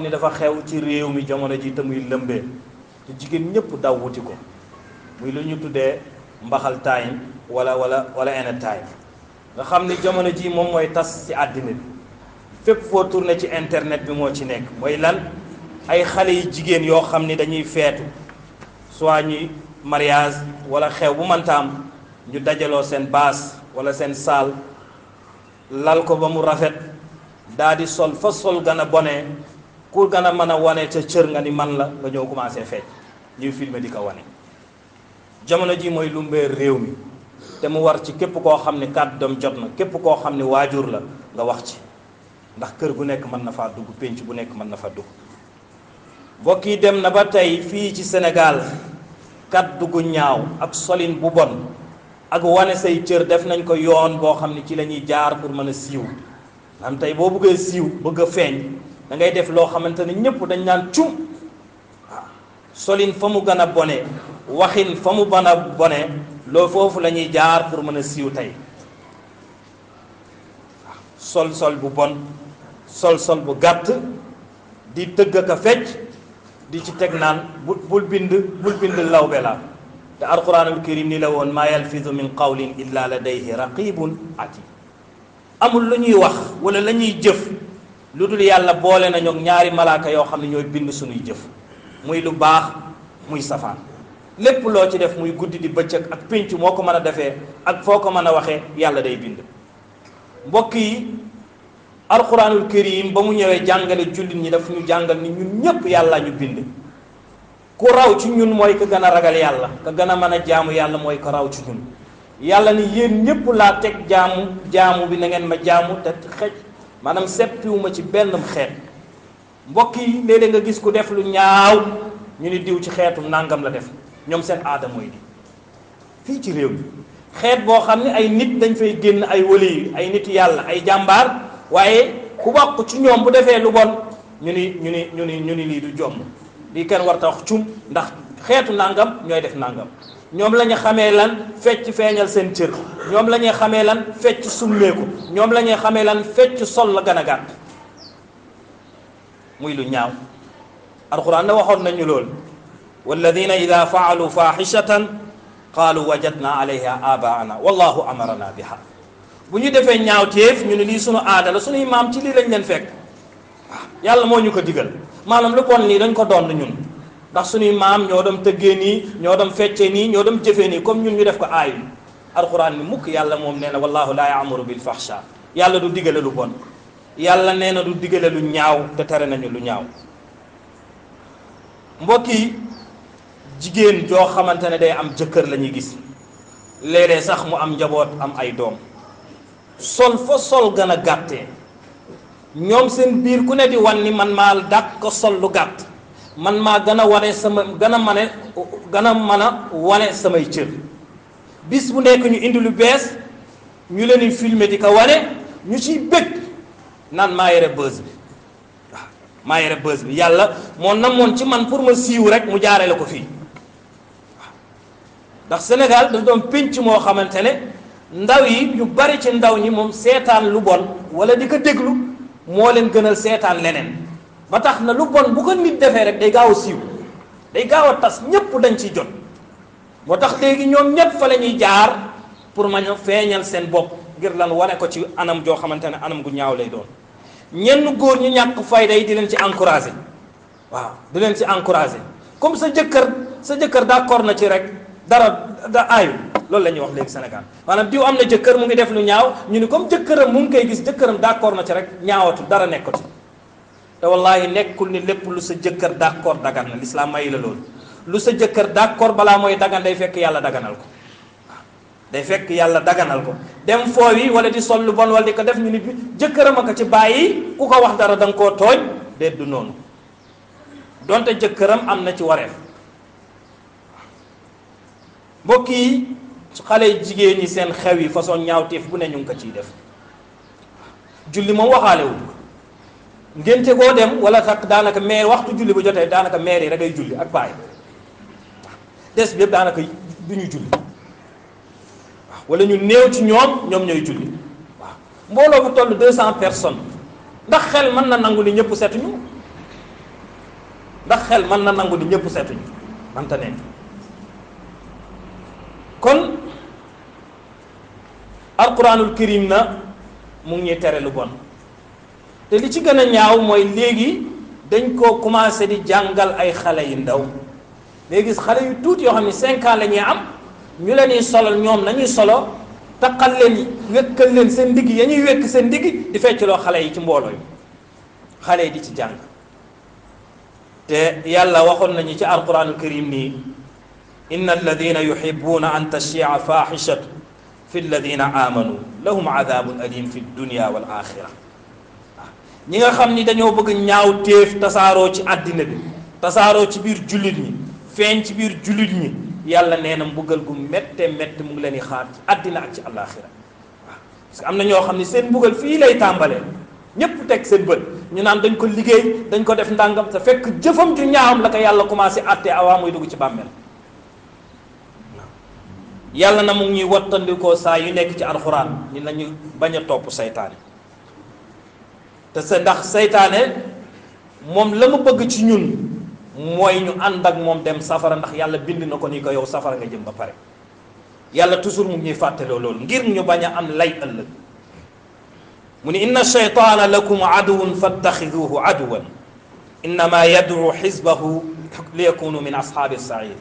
ni dafa xew ci réew mi jamono ji te muy lëmbee te jigéen ñëpp daw wuti ko muy lu ñu tuddee mbaxal time wala ene time nga xam ni jamono ji moom mooy tas ci àddina bi fépp foo tourné ci internet bi moo ci nekk mooy lan ay xale yi jigéen yoo xam ni dañuy feetu soit ñuy mariage wala xew bu mantaam ñu dajaloo seen baas wala seen saal lal ko ba mu rafet daa di sol fa sol gën a bone ku gën a mën a wane ca cër nga ni man la nga ñëw commencé fecc ñuy filmer di ko wane jamono ji mooy lumbee réew mi te mu war ci képp koo xam ne kàddoom jot na képp koo xam ne waajur la nga wax ci ndax kër gu nekk mën na faa dugg pénc bu nekk mën na fa dugg mbokk yi dem na ba tey fii ci Sénégal kàddu gu ñaaw ak solin bu bon ak wane say cër def nañ ko yoon boo xam ne ci la ñuy jaar pour mën a siiw am tey boo bëggee siiw bëgg a feeñ da ngay def loo xamante ne ñëpp dañ naan cum waaw solin fa mu gën a bone waxin fa mu gën a bone loo foofu la ñuy jaar pour mën a siiw tey waaw sol bu bon sol bu gàtt di tëgg ak a fecc di ci teg naan bul bind lawbe la te alquranul karim ni la woon maa yalfidu min qawlin illa ladayhi raqibun atid amul lu ñuy wax wala la ñuy jëf lu dul yàlla boole nañu ñaari malaaka yoo xam ne ñooy bind suñuy jëf muy lu baax muy safaan lépp loo ci def muy guddi di bëccëg ak pénc moo ko mën a defee ak foo ko mën a waxee yàlla day bind mbokk yi alquranul karim ba mu ñëwee jàngale jullit ñi daf ñu jàngal ni ñun ñépp yàlla ñu bind ku raw ci ñun mooy ka gën a ragal yàlla ka gën a mën a jaamu yàlla mooy ko raw ci ñun yàlla ni yéen ñépp laa teg jaamu bi na ngeen ma jaamu te xëj maanaam seppiwuma ci benn xeet mbokk yi léeg-léeg nga gis ku def lu ñaaw ñu ni diw ci xeetu nàngam la def ñoom seen aada mooy di fii ci réew mi xeet boo xam ne ay nit dañ fay génn ay wali ay nit yàlla ay jàmbaar waaye ku bokk ci ñoom bu defee lu bon ñu ni lii du jomm lii kenn war ta wax cum ndax xeetu nàngam ñooy def nàngam ñoom la ñu xamee lan fecc feeñal seen cër ñoom la ñuy xamee lan fecc summeeku ñoom la ñuy xamee lan fecc sol la gën a gàtt muy lu ñaaw alquran na waxoon nañu lool walladina ida faalu faaxishatan qaalu wajadna alayha abaana wallahu amarana biha bu ñu defee ñaawteef ñu ne lii sunu aada la sunuy maam ci lii lañ leen fekk waaw yàlla moo ñu ko digal maanaam lu bon nii dañ ko doon ñun ndax suñuy maam ñoo doon tëggee nii ñoo doon feccee nii ñoo doon jëfee nii comme ñun ñu def ko aayu alquran ni mukk yàlla moom nee na wallahu laa yaamuru bil fahsha yàlla du digale lu bon yàlla nee na du digale lu ñaaw te tere nañu lu ñaaw mbokk yi jigéen joo xamante ne day am jëkkër la ñuy gis léeg-léeg sax mu am njaboot am ay doom sol fa sol gën a gàttee ñoom seen biir ku ne di wan ni man maa dàq ko sol lu gàtt man maa gën a wane sama gën a mën a wane samay cër bis bu nekk ñu indi lu bees ñu leen di filmer di ko wane ñu ciy bëgg naan maa yore buzz bi waaw maa yore buzz bi yàlla moo namoon ci man pour ma siiw rek mu jaaree la ko fii waaw ndax Sénégal dafa doon pénc moo xamante ne ndaw yi ñu bari ci ndaw ñi moom seetaan lu bon wala di ko déglu moo leen gënal seetaan leneen ba tax na lu bon bu ko nit defee rek day gaaw a siiw day gaaw a tas ñépp dañ ciy jot moo tax léegi ñoom ñépp fa la ñuy jaar pour ma ñu feeñal seen bopp ngir lan wane ko ci anam joo xamante ne anam gu ñaaw lay doon ñenn góor ñu ñàkk fayda yi di leen ci encouragé waaw di leen ci encouragé comme sa jëkkër d'accord na ci rek dara da aayu loolu la ñuy wax léegi Sénégal maanaam diw am na jëkkër mu ngi def lu ñaaw ñu ni comme jëkkëram mu ngi koy gis jëkkëram d'accord na ci rek ñaawatu dara nekkatu te wallahi nekkul ni lépp lu sa jëkkër d'accord dagan na l'islam mayi la loolu lu sa jëkkër d'accord balaa mooy dagan day fekk yàlla daganal ko waaw day fekk yàlla daganal ko dem foo yi wala di sol lu bon wala di ko def ñu ni jëkkëram a ko ci bàyyi ku ko wax dara da nga koo tooñ déet du noonu donte jëkkëram am na ci wareef mbokk yi xale jigéen ñi seen xew yi façon ñaawteef bu ne ñu ngi ko ciy def julli moom waxaale wu ngénte koo dem wala takk daanaka meer waxtu julli bu jotee daanaka meer yi rek ay julli ak baay des bi yëpp daanaka du ñu julli waaw wala ñu néew ci ñoom ñooy julli waaw mbooloo bu toll 200 personnes ndax xel mën na nangu ni ñëpp setuñu ndax xel mën na nangu ni ñëpp seetuñ manta nekk. kon alquranul karim na mu ngi ñuy tere lu bon te li ci gën a ñaaw mooy léegi dañ koo commencé di jàngal ay xale yu ndaw léegi xale yu tuuti yoo xam ne 5 ans la ñuy am ñu leen di solal ñoom nañuy solo taqal leen wékkal leen seen ndigg ya ñuy wékk seen ndigg di feccloo xale yi ci mbooloo yi xale yi di ci jàng te yàlla waxoon nañu ci alquranul karim nii inna alladina yuhibbuna an tashia fahishatu fi alladina amanu lahum adabun alim fi dunya wal axira ñi nga xam ni dañoo bëgg ñaaw téef tasaaroo ci àddina bi tasaaroo ci biir jullit ñi feeñ ci biir jullit ñi yàlla nee na mbugal gu métte métte mu ngi leen di xaar ci àddina ak ci àllaaxira waaw parce que am na ñoo xam ne seen mbugal fii lay tàmbalee ñépp teg seen bët ñu naan dañ ko liggéey dañ ko def ndàngam te fekk jëfam ju ñaawam la ko yàlla commencé àtte awaa muy dugg ci bàmmeel yàlla na mu ngi ñuy wattandikoo saa yu nekk ci alxuraan ni nañu bañ a topp saytaane te sa ndax saytaane moom la mu bëgg ci ñun mooy ñu ànd ak moom dem safara ndax yàlla bind na ko ni ko yow safara nga jëm ba pare yàlla toujours mu ngi ñuy fàttaloo loolu ngir ñu bañ a am lay ëllëg mu ni inna shaytaana lakum aduwun fattaxiduhu aduwan innama yad'u xisbahu li yakunu min ashaabi sair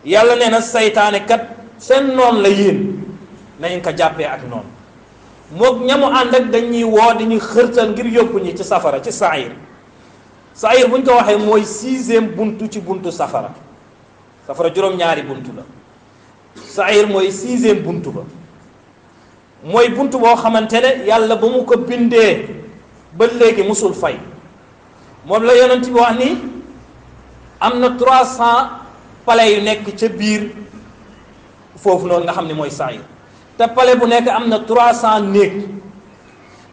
yàlla nee na saytaane kat seen noon la yéen nañ ko jàppee ak noonu moog ñamu ànd ak dañuy woo dañuy xërtal ngir yóbbu ñi ci safara ci sair sair bu ñu ko waxee mooy 6e buntu ci buntu safara safara juróom-ñaari buntu la sair mooy 6e buntu ba mooy buntu boo xamante ne yàlla ba mu ko bindee ba léegi musul fay moom la yonent bi wax ni am na 300 palais yu nekk ca biir foofu noonu nga xam ne mooy sair te palais bu nekk am na 300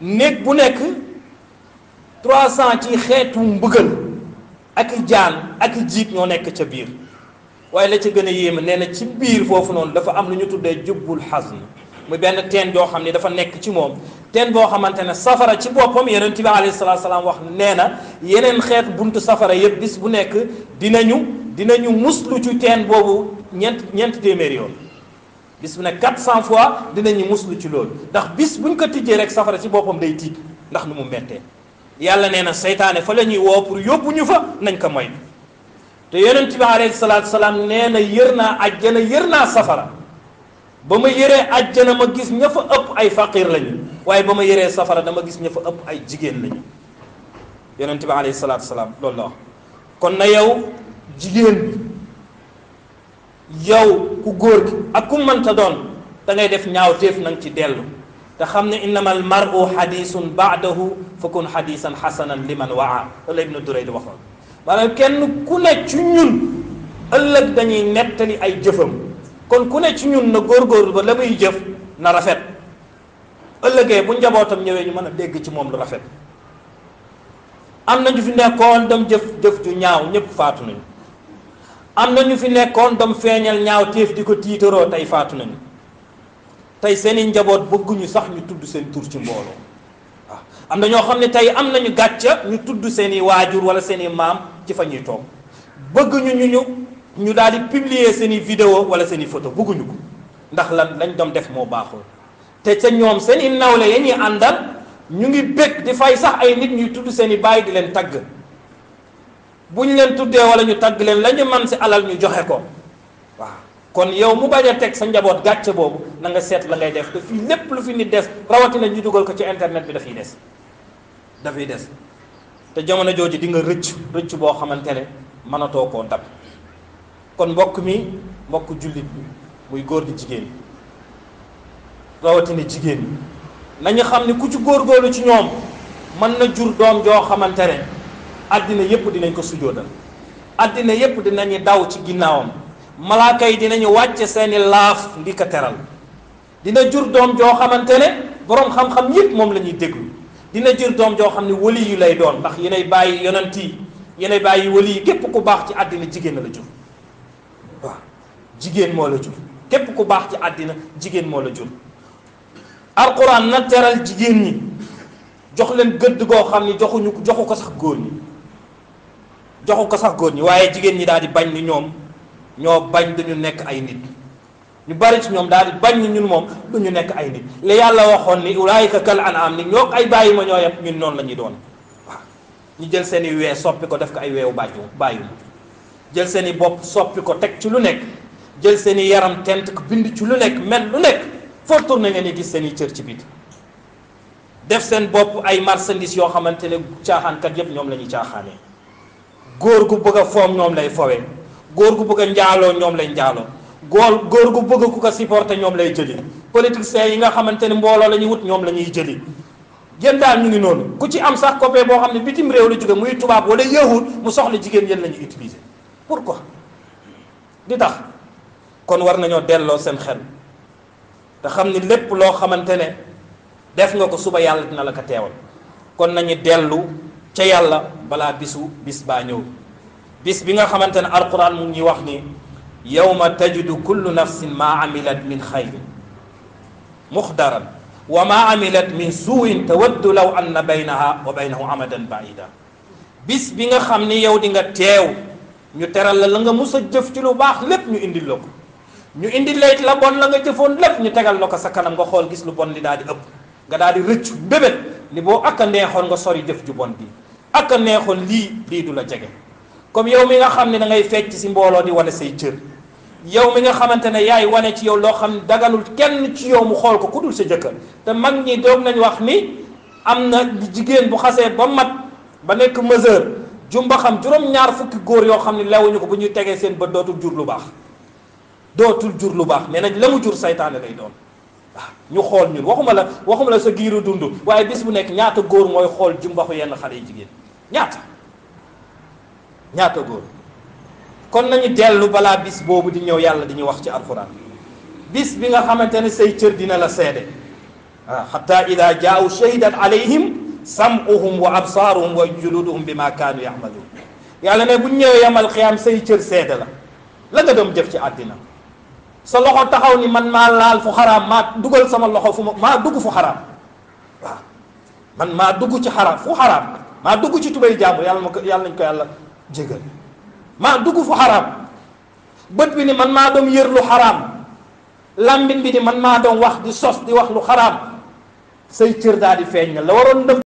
néeg bu nekk 300 ci xeetu mbëggal ak jaan ak jiit ñoo nekk ca biir waaye la ca gën a yéeme nee na ci biir foofu noonu dafa am lu ñu tuddee jubbul xasn muy benn teen joo xam ne dafa nekk ci moom teen boo xamante ne safara ci boppam yonent bi alayhi salaatu salaam wax nee na yeneen xeet buntu safara yëpp bis bu nekk dinañu muslu ci teen boobu ñeent téeméeri yoon bis bu nekk 400 fois dinañu muslu ci loolu ndax bis buñ ko tijjee rek safara ci boppam day tiit ndax nu mu mettee yàlla nee na seytaane fa la ñuy woo pour yóbbu ñu fa nañ ko moy te yonent bi alayhi salaatu salaam nee na yër naa ajjana yër naa safara ba ma yëree ajjana ma gis ña fa ëpp ay faqir lañu waaye ba ma yëree safara dama gis ña fa ëpp ay jigéen lañu yonent bi alayhi salaatu salaam loolu la wax kon na yow jigéen bi yow ku góor gi ak ku mënta doon da ngay def ñaawteef nang ci dellu te xam ne innama al mar'u xadisun baadahu fa kun xadisan xasanan liman waa loolu Ibnu Durayd waxoon maanaam kenn ku ne ci ñun ëllëg dañuy nettali ay jëfam kon ku ne ci ñun na góorgóorlu ba la muy jëf na rafet ëllëgee bu njabootam ñëwee ñu mën a dégg ci moom lu rafet am na ñu fi nekkoon dem jëf ju ñaaw ñëpp faatu nañu am na ñu fi nekkoon dem feeñal ñaaw téef di ko tiitaroo tey faatu nañu tey seeni njaboot bëgguñu sax ñu tudd seen tur ci mbooloo waaw am na ñoo xam ne tey am nañu gàcca ñu tudd seeni waajur wala seeni maam ci fa ñuy toog bëgguñu ñu daal di publier seeni vidéo wala seeni photo bëgguñu ko ndax lañ doon def moo baaxul te ca ñoom seeni nawle ya ñuy àndal ñu ngi bëgg di fay sax ay nit ñuy tudd seeni baay di leen tagg bu ñu leen tuddee wala ñu tagg leen la ñu man si alal ñu joxe ko waaw kon yow mu bañ a teg sa njaboot gàcce boobu na nga seet la ngay def te fii lépp lu fi nit des rawatina ñu dugal ko ci internet bi dafay des te jamono jooju di nga rëcc boo xamante ne mënatoo koo dab kon mbokk jullit bi muy góor gi jigéen rawatina jigéen ñi nañu xam ne ku ci góorgóorlu ci ñoom mën na jur doom joo xamante ne àddina yépp dinañ ko sujjóotal àddina yépp dinañu daw ci ginnaawam malaaka yi dinañu wàcce seeni laaf ndi ko teral dina jur doom joo xamante ne boroom xam-xam yépp moom la ñuy déglu dina jur doom joo xam ne wali yu lay doon ndax yenay bàyyi yonent yi yenay bàyyi wali yi képp ku baax ci àddina jigéen la jur waaw jigéen moo la jur képp ku baax ci àddina jigéen moo la jur alquran na teral jigéen ñi jox leen gëdd goo xam ni joxu ko sax góor ñi joxu ko sax góor ñi waaye jigéen ñi daal di bañ ni ñoom ñoo bañ duñu nekk ay nit ñu bari ci ñoom daal di bañ ni ñun moom duñu nekk ay nit li yàlla waxoon ni ulaayika kal an'am ni ñoo ay bàyyi ma ñoo yem ñun noonu la ñuy doon waaw ñu jël seen i wee soppi ko def ko ay weewu bàyyi ma jël seen i bopp soppi ko teg ci lu nekk jël seen i yaram tent ko bind ci lu nekk mel lu nekk foo tourné ngeen di gis seen i cër ci biit def seen bopp ay marchandises yoo xamante ne caaxaankat yépp ñoom la ñuy caaxaanee góor gu bëgg a foom ñoom lay fowee góor gu bëgg a njaaloo ñoom lay njaaloo góor gu bëgg ku ko supporter ñoom lay jëli politiciens yi nga xamante ne mbooloo la ñuy wut ñoom la ñuy jëli yéen daal ñu ngi noonu ku ci am sax copain boo xam ne bitim réew la jóge muy tubaab wala yahud mu soxla jigéen yéen la ñuy utiliser pourquoi di tax kon war nañoo delloo seen xel te xam ni lépp loo xamante ne def nga ko suba yàlla dina la ko teewal kon nañu dellu ca yàlla balaa bis baa ñëw bis bi nga xamante ne alquran mu ngi wax ni yawma tajidu kullu nafsin ma amilat min xayrin muxdaran wa ma amilat min suuin tawaddu law anna baynaha wa baynahu amadan baida bis bi nga xam ni yow di nga teew ñu teral la nga mus a jëf ci lu baax lépp ñu indil la ko ñu indil la it la bon la nga jëfoon lépp ñu tegal la ko sa kanam nga xool gis lu bon li daal di ëpp nga daal di rëccu bébét ni boo ak a neexoon nga sori jëf ju bon bi ak a neexoon lii du la jege comme yow mi nga xam ne da ngay fecc si mbooloo di wane say cër yow mi nga xamante ne yaay wane ci yow loo xam ne daganul kenn ci yow mu xool ko ku dul sa jëkkër te mag ñi doog nañ wax ni am na jigéen bu xasee ba mat ba nekk mesure jumba xam juróom-ñaar fukki góor yoo xam ne lewuñu ko bu ñuy tegee seen bët dootul jur lu baax nee nañ la mu jur saytaane lay doon waaw ñu xool ñun waxuma la sa giiru dund waaye bis bu nekk ñaata góor mooy xool jumbaxu yenn xale yi jigéen ñaata góor kon nañu dellu balaa bis boobu di ñëw yàlla di ñu wax ci alquran bis bi nga xamante ne say cër dina la seede waaw xatta ida jaawu shahidat alayhim sam'uhum wa absaaruhum wa juluduhum bima kaanu ya'maluun yàlla ne bu ñëwee yamal xiyaam say cër seede la nga doon jëf ci àddina sa loxo taxaw ni man maa laal fu xaraam maa dugal sama loxo maa dugg fu xaraam waaw man maa dugg ci xaraam fu xaraam maa dugg ci tubay jàmbur yàlla nañ ko yàlla jégal maa dugg fu xaraam bët bi ni man maa doon yër lu xaraam làmbin bi ni man maa doon wax di sos di wax lu xaraam say cër daal di feeñ na la waroon